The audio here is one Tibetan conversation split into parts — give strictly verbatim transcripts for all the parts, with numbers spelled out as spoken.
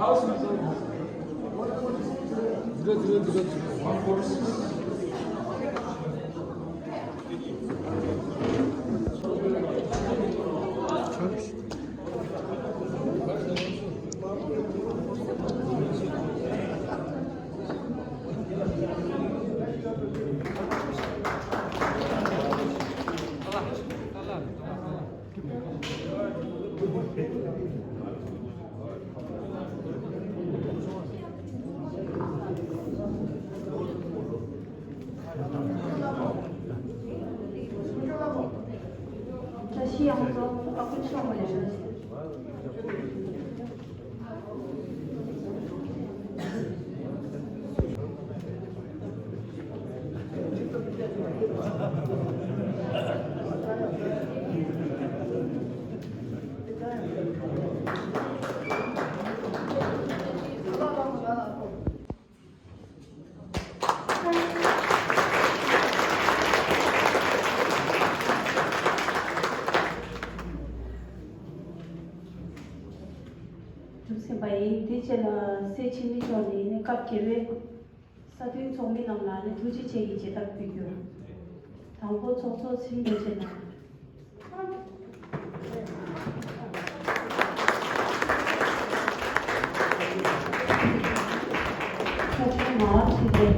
བཀྲ་ཤིས་གཡང་འཛོམས། ཨ་ཁུ་མཆོག་མ་ཡིན། གྲུབ་ཟིན་པ་ཡིན། དེ་རྗེས་ལ་སྲས་འཆི་མེད་མཆོག་ནས་ནི་སྐབས་དགེ་བའི་ས་མཐོའི་ཚོགས་མི་རྣམས་ལ་ནི་ཐུགས་རྗེ་ཆེ་ཡི་བྱེད་ཐབས་ཕུལ་རྒྱུ། དང་པོ་ཚོགས་གཙོ་ཚེ་རིང་རྡོ་རྗེ་ལགས། ཚོགས་གཙོ་ངག་དབང་ཆོས་སྒྲོན།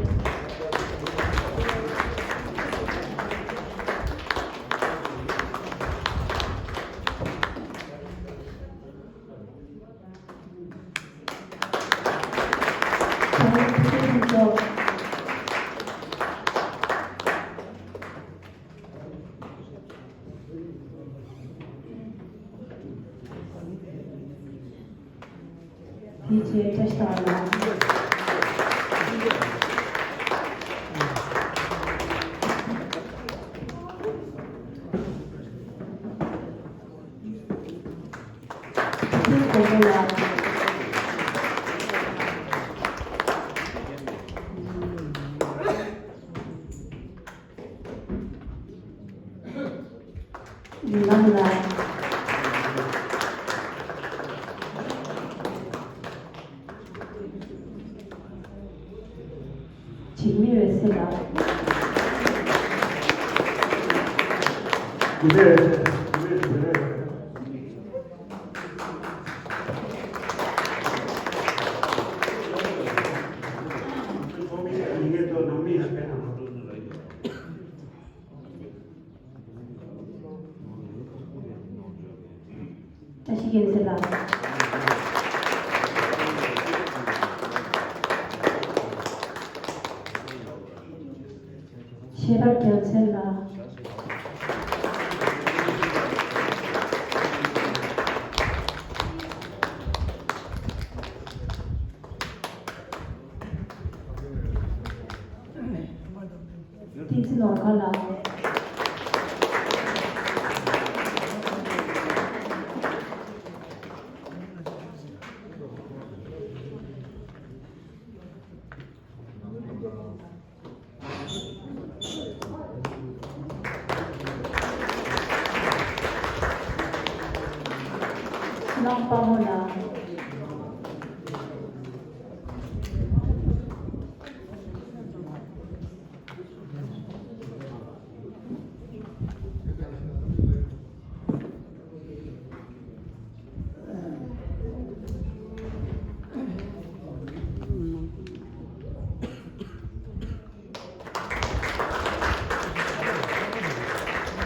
དེའི་རྗེས་བཀྲ་ཤིས་དར་ལགས། ལམ་ལ། འཇིགས་མེད་འོད་ཟེར་ལགས། བཀྲ་ཤིས་རྒྱལ་མཚན་ལགས། ཤེས་རབ་རྒྱལ་མཚན་ལགས། བསྟན་འཛིན་ནོར་དཀར་ལགས། ཕྱི་ནང་དཔའ་མོ་ལགས།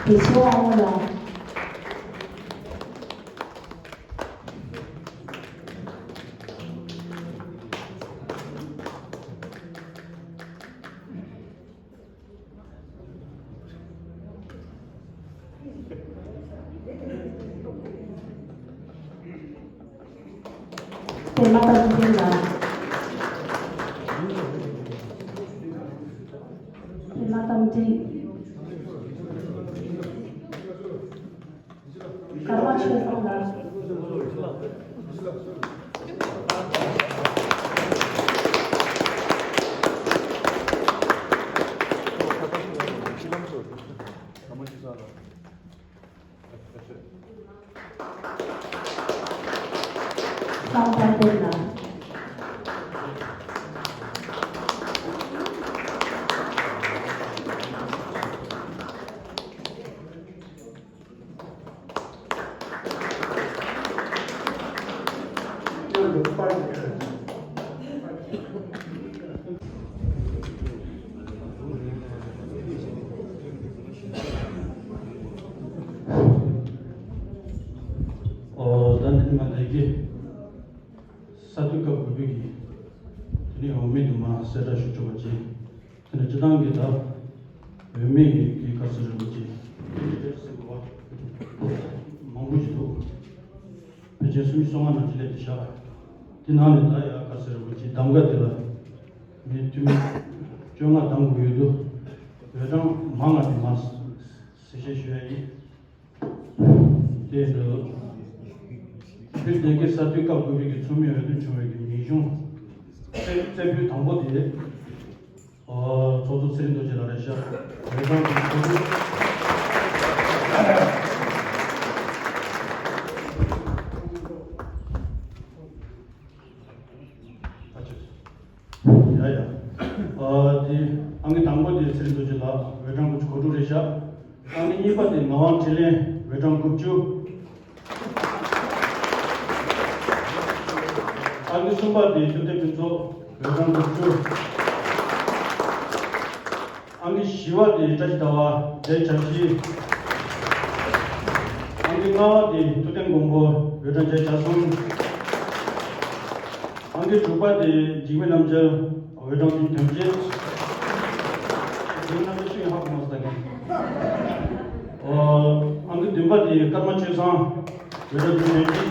བདེ་ཆེན་དབང་མོ་ལགས། པདྨ་རྟ་མགྲིན་ལགས། པདྨ་རྟ་མགྲིན། ཀརྨ་ཆོས་བཟང་ལགས། བསམ་པ་དཔལ་ལགས། ཨོ། ད་ནི་ང་ལས་ཀྱི་ས་དུས་སྐབས་དགུ་པའི་གི་དེ་ནས་འོག་མའི་དུ་མ་གསལ་བསྒྲགས་ཞུ་ཆོག་པ་ཅིག་དེ་ནས་སྤྱི་བཏང་གི་ད་འོས་མི་གི་ག་ཚོད་རེད་པ་ཅིག་དེ་འདྲ་ཟེར་དགོས་པ་མང་པོ་ཞིག་འདུག་ཕལ་ཆེར་སུམ་ཅུ་སོ་ལྔ་ནང་ཅིག་སླེབས་ཏེ་བཞག་དེ་ནང་ནས་ད་ཡ་ག་ཚོད་རེད་པ་ཅིག་གདམ་ག་དེ་ལ་མི་འཐུས་མི་བཅོ་ལྔ་གདམ་དགོས་ཡོད་འདུག་འོས་གྲངས་མང་ང་དེ་མ་གསལ་བཤད་ཞུ་ཡ་ཡིན། དེ་འདྲ། བོད་བདེ་སྐྱིད་ས་དུས་སྐབས་དགུ་པའི་གི་ཚོགས་མི་འོས་བསྡུ་བྱུང་བའི་གི་མིང་གཞུང་རྩེ་རྩེ་ཕུད་དང་པོ་དེ། ཨོ། ཚོགས་གཙོ་ཚེ་རིང་རྡོ་རྗེ་ལགས་རེད་ཤག་འོས་གྲངས་དེ་ཚོགས་གཙོ། ཨ་ཅེ། ཡ་ཡ། ཨ་དེ་ཨང་ཀི་དང་པོ་དེ་ཚེ་རིང་རྡོ་རྗེ་ལགས་འོས་གྲངས་དགུ་བཅུ་གོ་དྲུག་རེད་ཤག་ཨང་ཀི་གཉིས་པ་དེ་ངག་དབང་འཕྲིན་ལས་འོས་གྲངས་དགུ་བཅུ། ཨང་ཀི་གསུམ་པ་དེ་ཐུབ་བསྟན་ཕུན་ཚོགས་འོས་གྲངས་དགུ་བཅུ། ཨང་ཀི་བཞི་པ་དེ་བཀྲ་ཤིས་ཟླ་བ་བརྒྱད་བརྒྱ་བཞི། ཨང་ཀི་ལྔ་པ་དེ་ཐུབ་བསྟན་མགོན་པོ་འོས་གྲངས་བརྒྱད་བརྒྱ་གསུམ། ཨང་ཀི་དྲུག་པ་དེ་འཇིགས་མེད་རྣམ་རྒྱལ་འོས་གྲངས་བདུན་བདུན་བརྒྱད། འཇིགས་མེད་རྣམ་རྒྱལ་ཤོད་ཡིན་ཧ་གོ་མ་སོང་ད་གིན། ཨོ། ཨང་ཀི་བདུན་པ་དེ་ཀརྨ་ཆོས་བཟང་འོས་གྲངས་བདུན་བདུན་བརྒྱད།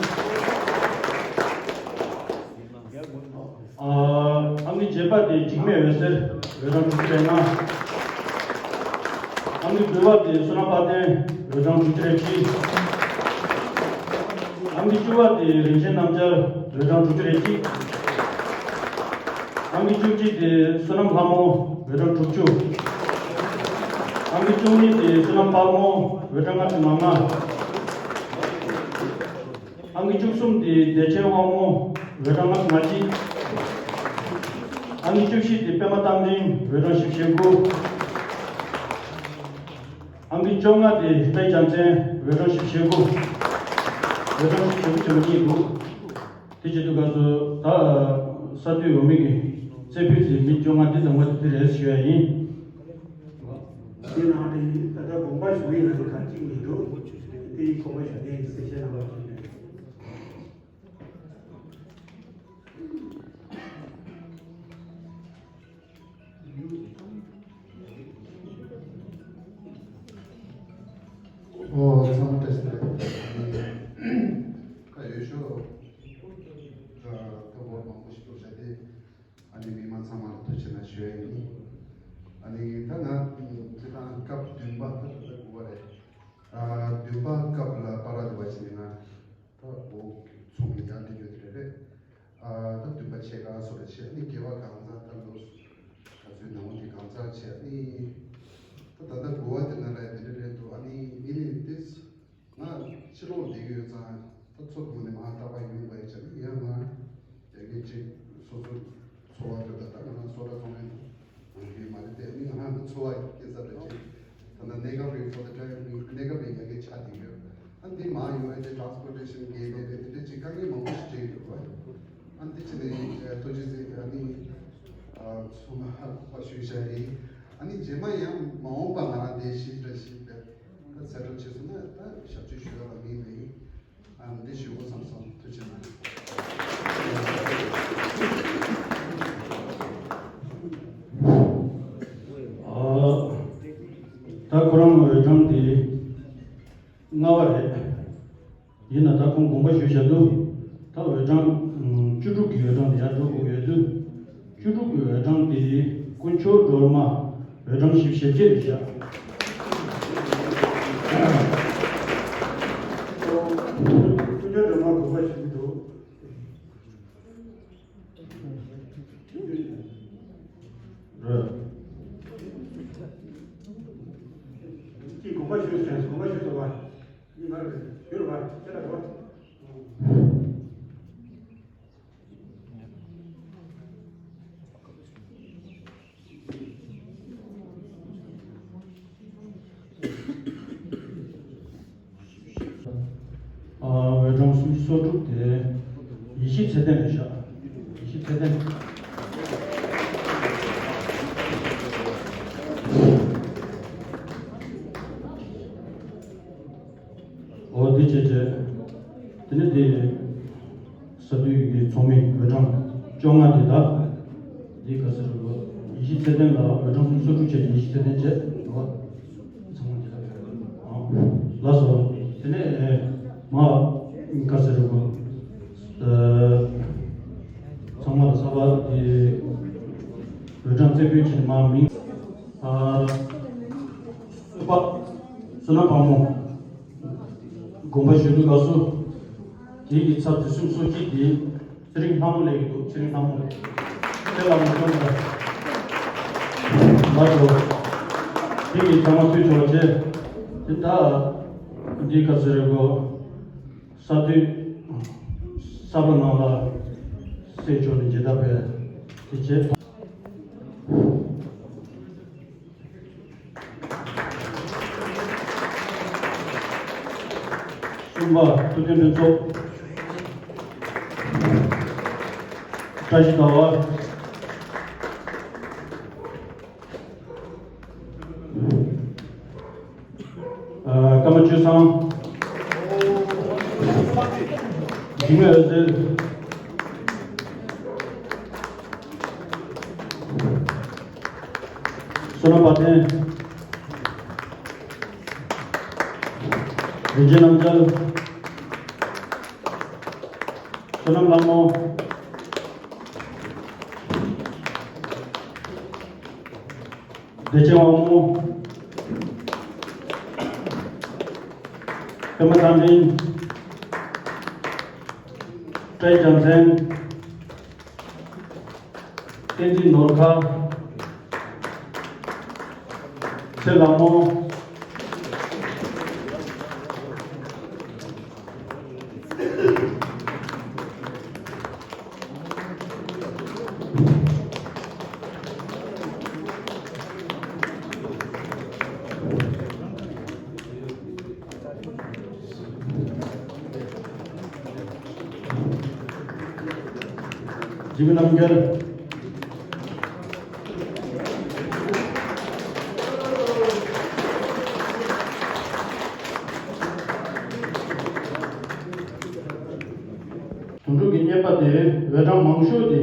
ཨ་ཨང་ཀི་བརྒྱད་པ་དེ་འཇིགས་མེད་འོད་ཟེར་འོས་གྲངས་དྲུག་ཅུ་རེ་ལྔ། ཨང་ཀི་དགུ་པ་དེ་བསོད་ནམས་དཔལ་ལྡན་འོས་གྲངས་དྲུག་ཅུ་རེ་གཅིག་ཨང་ཀི་བཅུ་པ་དེ་རིན་ཆེན་རྣམ་རྒྱལ་འོས་གྲངས་དྲུག་ཅུ་རེ་གཅིག་ཨང་ཀི་བཅུ་གཅིག་དེ་བསོད་ནམས་ལྷ་མོ་འོས་གྲངས་དྲུག་ཅུ། ཨང་ཀི་བཅུ་གཉིས་དེ་བསོད་ནམས་དཔལ་མོ་འོས་གྲངས་ལྔ་བཅུ་ང་ལྔ། ཨང་ཀི་བཅུ་གསུམ་དེ་བདེ་ཆེན་དབང་མོ་འོས་གྲངས་ལྔ་བཅུ་ང་གཅིག་ཨང་ཀི་བཅུ་བཞི་དེ་པད་མ་རྟ་མགྲིན་འོས་གྲངས་བཞི་བཅུ་ཞེ་དགུ། ཨང་ཀི་བཅོ་ལྔ་དེ་རིག་པའི་རྒྱལ་མཚན་འོས་གྲངས་བཞི་བཅུ་ཞེ་དགུ། འོས་གྲངས་བཞི་བཅུ་ཞེ་དགུ་ཅན་གཉིས་འདུག་དེ་བྱེད་དུས་སྐབས་སུ་ད་ས་འཐུས་འོས་མི་གི་རྩེ་ཕུད་ཀྱི་མི་བཅོ་ལྔ་འདི་ཙམ་པ་དེ་རེད་ཞུ་ཡ་ཡིན། དེ་ནང་དེ་ད་ལྟ་དགོངས་པ་ཞུ་ཡི་ལ་དེ་ག་གཅིག་མི་འདུག་དེའི་དགོངས་པ་ཞུ་དེ་གསལ་བཤད་གནང་བ་ཞུ་ཡ་ཡིན། ཨོ། ཚང་མ་བཀྲ་ཤིས་བདེ་ལེགས། ད་ཡོད་ཤོག་ད་ད་བོར་མང་པོ་ཞིག་འགྲོ་བྱ་དེ། ཨ་ནི་མི་མང་ཚང་མར་ཐུགས་རྗེ་ཆེ་གནང་ཞུ་ཡ་ཡིན། ཨ་ནི་ད་ང་སྤྱི་བཏང་སྐབས་བདུན་པ་ད་ད་ལྟ་དགུ་པ་རེད། ཨ་བདུན་པ་སྐབས་ལ་པར་ར་དེ་བ་ཕྱིན་ནས་ང་ད་འོ་ཚོང་ལ་ཡར་འགྲོ་རྒྱུ་དེ་རེད་པས། ཨ་ད་བདུན་པ་ཕྱེད་ཀ་སོགས་ལ་ཕྱིན། ཨ་ནི་དགེ་བ་གང་ཚང་ད་ལོ་ག་ཚོད་ནང་དེ་གང་ཚང་བྱས། ཨ་ནི་ད་ད་ལྟ་དགུ་པ་དེ་ན་ལ་དེ་འདྲ་རེད་འདུག་ཨ་ནི་ཡིན་ནའི་དེ། ང་ཕྱི་ལོགས་བསྡད་ཀྱི་ཡོད་ཙང་ད་ཚོགས་ཐོག་ནས་མ་རྟག་པར་ཡོང་བའི་ཆ་ནས་ཡང་ང་ཡ་གི་ཅིག་སོ་སོ་འཚོ་བ་ཐོབ་པ་ད་ང་རང་སོ་ལ་ཚོང་ལས་ནང་གི་མ་རེད་དེ་ནི་ང་རང་འཚོ་བ་སྐྱེལ་ས་རེད་ཅིག་ད་ལྟ་གནས་སྐབས་རིང་for the time being གནས་སྐབས་རིང་ཡ་གི་ཆ་དེ་ཡོད། ཨ་འདི་མ་ཡོང་ཡ་དེ་transportation གི་ལས་རེད། དེ་འདྲ་ཅིག་དཀའ་ངལ་མང་པོ་ཞིག་འཕྲད་ཡོད་པ། ཨ་འདི་ཅི་ནས་ཐུགས་རྗེ་གཟིགས། ཨ་ནི་ཚོ་མ་ཧ་པ་ཞུ་བྱ་ཡིན། ཨ་ནི་རྗེས་མ་ཡང་མ་འོངས་པ་ང་རང་དེ་ཞིག་འདྲ་ཞིག་ད་ད་ཚེ་སྒྲུབ་བྱེད་སོང་ན་ད་ཞབས་ཕྱི་ཞུ་ཡ་ལ་མིན་ནའི་ཨ་འདི་ཞུ་དགོས་བསམ་སོང་། ཐུགས་རྗེ་གནང་། ཨ་ད་ཁོ་རང་འོས་གྲངས་དེ་ལྔ་པ་རེད། ཡིན་ན་ད་ཁོང་དགོངས་པ་ཞུས་བཞག་འདུག་ད་འོས་གྲངས་ཨུམ་བཅུ་དྲུག་གི་འོས་གྲངས་དེ་ཡར་འགྲོ་དགོས་ཡོད་དུས། བཅུ་དྲུག་གི་འོས་གྲངས་དེ་དཀོན་མཆོག་སྒྲོལ་མ་འོས་གྲངས་བཞི་བཅུ་ཞེ་བརྒྱད་རེད་བཞག་དཀོན་མཆོག་སྒྲོལ་མ་དགོངས་པ་ཞུ་གི་འདུག་རེད། ཅིག་དགོངས་པ་ཞུས་ཟེར། དགོངས་པ་ཞུས་ཐུབ་པ། ཡིན་པ་རེད། ཡོད་རེད་པ། ཁྱེད་ལ་རེད་པ། ཡེ་ཤེས་ཚེ་བརྟན་རེད་ཤག་ཡེ་ཤེས་ཚེ་བརྟན། འོ་དེ་བྱས་བྱས། དེ་ནས་དེ་ས་འཐུས་ཀྱི་ཚོགས་མི་འོས་གྲངས་བཅོ་ལྔ་དེ་དག་དེ་ག་ཟེར་རུ་ཡེ་ཤེས་ཚེ་བརྟན་ལ་འོས་གྲངས་སུམ་ཅུ་སོ་དྲུག་བྱས་ཏེ་ཡེ་ཤེས་ཚེ་བརྟན་བྱས་འདུག་བ། ཚང་མ་དེ་དག་ལགས་སོ། དེ་ནས་མ་ག་ཟེར་རུ་ཚང་མ་ལ་གསར་པ་དེ་འོས་གྲངས་རྩིས་འབུལ་བྱས་མ་མིང་། ཨ། བསོད་པ། བསོད་ནམས་དཔལ་མོ། དགོངས་པ་ཞུ་དུས་སྐབས་སུ། དེ་ཡི་ཚབ་དུས་གསུམ་སོ་སྐྱིད་དེ། ཚེ་རིང་ལྷ་མོ་ལས་ཀྱི་འདུག་ཚེ་རིང་ལྷ་མོ་ལས། དེ་ལ་མ་སྐྱོན་པ། ལགས་སོ། དེ་ཡི་ཚང་མ་ཐུགས་ཆོག་ཅེས། དེ་ད། འདི་ག་ཚོད་རེད་གོ། ས་དུས། ས་པ་ནང་ལ། སྲས་མཆོག་ནས་མཇལ་དར་སྤེལ། དེ་བྱས། གསུམ་པ་ཐུབ་བསྟན་ཕུན་ཚོགས། བཀྲ་ཤིས་ཟླ་བ། ཨ། ཀརྨ་ཆོས་བཟང་། འཇིགས་མེད་འོད་ཟེར། བསོད་ནམས་དཔལ་ལྡན། རིན་ཆེན་རྣམ་རྒྱལ། བསོད་ནམས་ལྷ་མོ། བདེ་ཆེན་དབང་མོ། པདྨ་རྟ་མགྲིན། བཀྲ་ཤིས་རྒྱལ་མཚན། བསྟན་འཛིན་ནོར་ཁ། ཚེ་ལྷ་མོ། འཇིགས་མེད་རྣམ་རྒྱལ། དོན་གྲུབ་ཀྱི་གཉེར་པ་དེ་འོས་གྲངས་མང་ཤོས་དེ་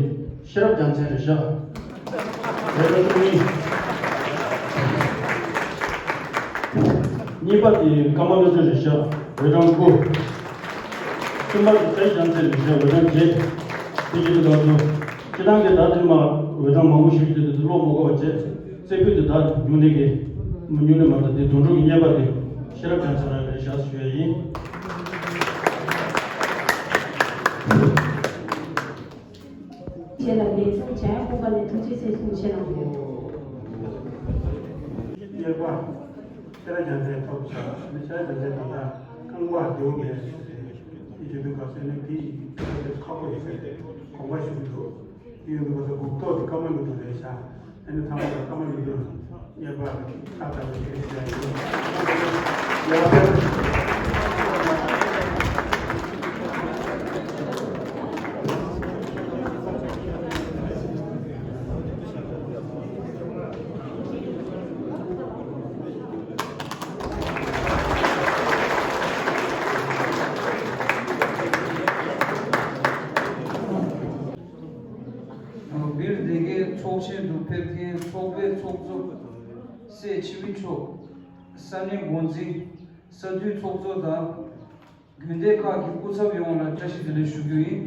ཤེས་རབ་རྒྱལ་མཚན་རེད་ཤག་འོས་གྲངས་བཅུ་གཉིས། གཉིས་པ་དེ་ཀརྨ་བློ་གྲོས་རེད་ཤག་འོས་གྲངས་དགུ། གསུམ་པ་དེ་བཀྲ་ཤིས་རྒྱལ་མཚན་རེད་ཤག་འོས་གྲངས་བརྒྱད། དེ་བྱེད་དུས་སྐབས་སུ། སྤྱི་བཏང་གི་ད་ཐེངས་མ་འོས་གྲངས་མང་པོ་ཞིག་ཡོད་དུས་དེ་ཚོ་ཀློག་མ་དགོས་པ་བྱས། རྩེ་ཕུད་དེ་ད་ཉུང་ནས་ཀྱི། མི་ཉུང་ནས་མ་གཏོགས་དེ་དོན་གྲུབ་ཀྱི་གཉེར་པ་དེ་ཤེས་རབ་རྒྱལ་མཚན་རང་རེད་ཤག་ཞུ་ཡ་ཡིན། ཁྱེད་ལ་ལེགས་སོ་བྱ་ཡ་ཕོག་པ་ནས་ཐུགས་རྗེ་ཆེ་གསུངས་ཆེ་གནང་ཡོད། གཉེར་པ། ཤེས་རབ་རྒྱལ་མཚན་ཐོབ་བྱ་མི་ཤེས་རབ་རྒྱལ་མཚན་དང་ད་རྐང་པ་རྒྱུག་མེད་ཟེར་ཏེ་དེ་བྱེད་དུས་སྐབས་སུ་ནི་དེ་ཡི་ཁག་པོ་ཡོད་ཟེར་ཏེ་དགོངས་པ་ཞུ་གི་འདུག་དེ་ཡོང་དུས་སྐབས་སུ་འགོ་ཐོག་དེ་ཀརྨ་ལུགས་དང་རེད་ཤག་ཨ་ནི་ཚང་མ་ལ་ཀརྨ་ལུགས་དང་གཉེར་པ་ཁག་ཙམ་ཞིག་ཞུ་ཡ་ཡིན། ཡ། བིར་སྡེ་དགེ་ཚོགས་ཆེན་དུ་ཕེབས་མཁན་ཚོགས་པའི་ཚོགས་གཙོ། སྲས་འཆི་མེད་མཆོག་ས་གནས་འགོ་འཛིན། ས་འཐུས་ཚོགས་གཙོ་དང་། དགོན་སྡེ་ཁག་གི་སྐུ་ཚབ་ཡོངས་ལ་བཀྲ་ཤིས་བདེ་ལེགས་ཞུ་རྒྱུ་ཡིན།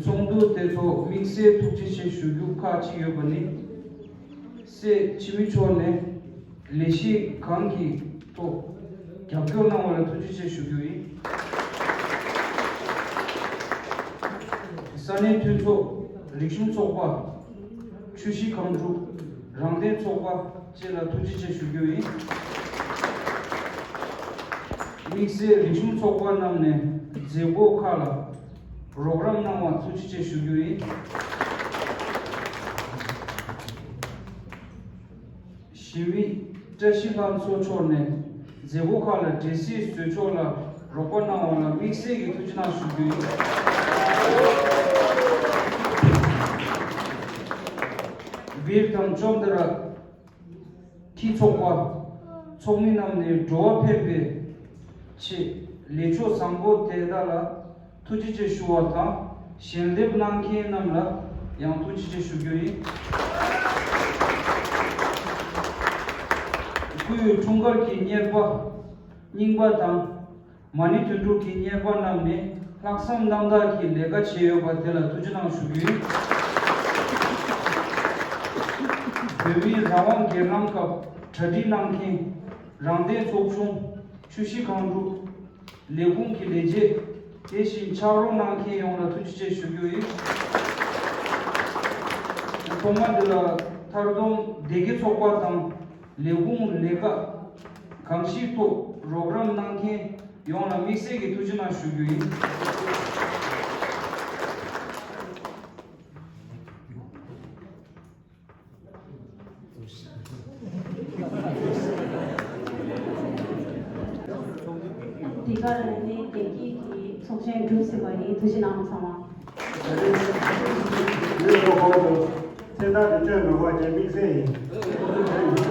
ཚོགས་འདུ་དེ་ཚོ་དམིགས་བསལ་ཐུགས་རྗེ་ཆེ་ཞུ་རྒྱུ་ཁག་ཅིག་ཡོད་པ་ནི། སྲས་འཆི་མེད་མཆོག་ནས་ལས་གཞི་གང་གི་ཐོག་རྒྱབ་སྐྱོར་གནང་བ་ལ་ཐུགས་རྗེ་ཆེ་ཞུ་རྒྱུ་ཡིན། ས་གནས་མཐུན་ཚོགས། རིག་གཞུང་ཚོགས་པ། ཆུ་བཞི་སྒང་དྲུག་རང་བདེན་ཚོགས་པ་བཅས་ལ་ཐུགས་རྗེ་ཆེ་ཞུ་རྒྱུ་ཡིན། དམིགས་བསལ་རིག་གཞུང་ཚོགས་པ་རྣམས་ནས་མཛད་སྒོ་ཁག་ལ་རོགས་རམ་གནང་བར་ཐུགས་རྗེ་ཆེ་ཞུ་རྒྱུ་ཡིན། ཞི་བའི་བཀྲ་ཤིས་ལྷ་མཚོ་མཆོག་ནས་མཛད་སྒོ་ཁག་ལ་འགྲེལ་བཤད་བཟོས་ཕྱོགས་ལ་རོགས་པ་གནང་བ་ལ། དམིགས་བསལ་གྱི་ཐུགས་རྗེ་གནང་ཞུ་རྒྱུ་ཡིན། བིར་དང་ཅོམ་དེ་ར་ཁྲི་ཚོགས་པ་ཚོགས་མི་རྣམས་ནས་འགྲོ་བ་ཕན་པའི་ཆེད་ལས་ཕྱོགས་བཟང་པོ་དེ་དག་ལ་ཐུགས་རྗེ་ཆེ་ཞུ་བ་དང་། ཞལ་འདེབས་གནང་མཁན་རྣམས་ལ་ཡང་ཐུགས་རྗེ་ཆེ་ཞུ་རྒྱུ་ཡིན། སྐུའི་འཁྲུངས་སྐར་གྱི་གཉེར་པ་རྙིང་པ་དང་། མ་ཎི་དོན་གྲུབ་ཀྱི་གཉེར་པ་རྣམས་ནས་ལྷག་བསམ་རྣམ་དག་གིས་ལས་ཀ་བྱས་ཡོད་པ་དེ་ལ་ཐུགས་རྗེ་གནང་ཞུ་རྒྱུ་ཡིན། བོད་མིའི་རང་དབང་སྒེར་ལངས་སྐབས་གྲ་སྒྲིག་གནང་མཁན་རང་བདེན་ཚོགས་ཆུང་། ཆུ་བཞི་སྒང་དྲུག་ལས་ཁུངས་ཀྱི་ལས་བྱེད། དེ་བཞིན་ཕྱག་རོགས་གནང་མཁན་ཡོངས་ལ་ཐུགས་རྗེ་ཆེ་ཞུ་རྒྱུ་ཡིན། ཐོག་མ་འདི་ལ་མཐར་སྡོམ་སྡེ་དགེ་ཚོགས་པ་དང་ལས་ཁུངས་ལས་ཀ་གང་ཞིག་ཐོག་རོགས་རམ་གནང་མཁན་ཡོངས་ལ་དམིགས་བསལ་གྱི་ཐུགས་རྗེ་གནང་ཞུ་རྒྱུ་ཡིན། འདི་ག་ལ་ནི་བདེ་སྐྱིད་ཀྱི་ཚོགས་ཆེན་གྲུབ་ཟིན་པ་ཡིན། ཐུགས་རྗེ་གནང་ཚང་མ། ཚེ་ཐར་དེ་སྤྲོད་མི་དགོས་ཀྱི་དམིགས་བསལ་ཡིན།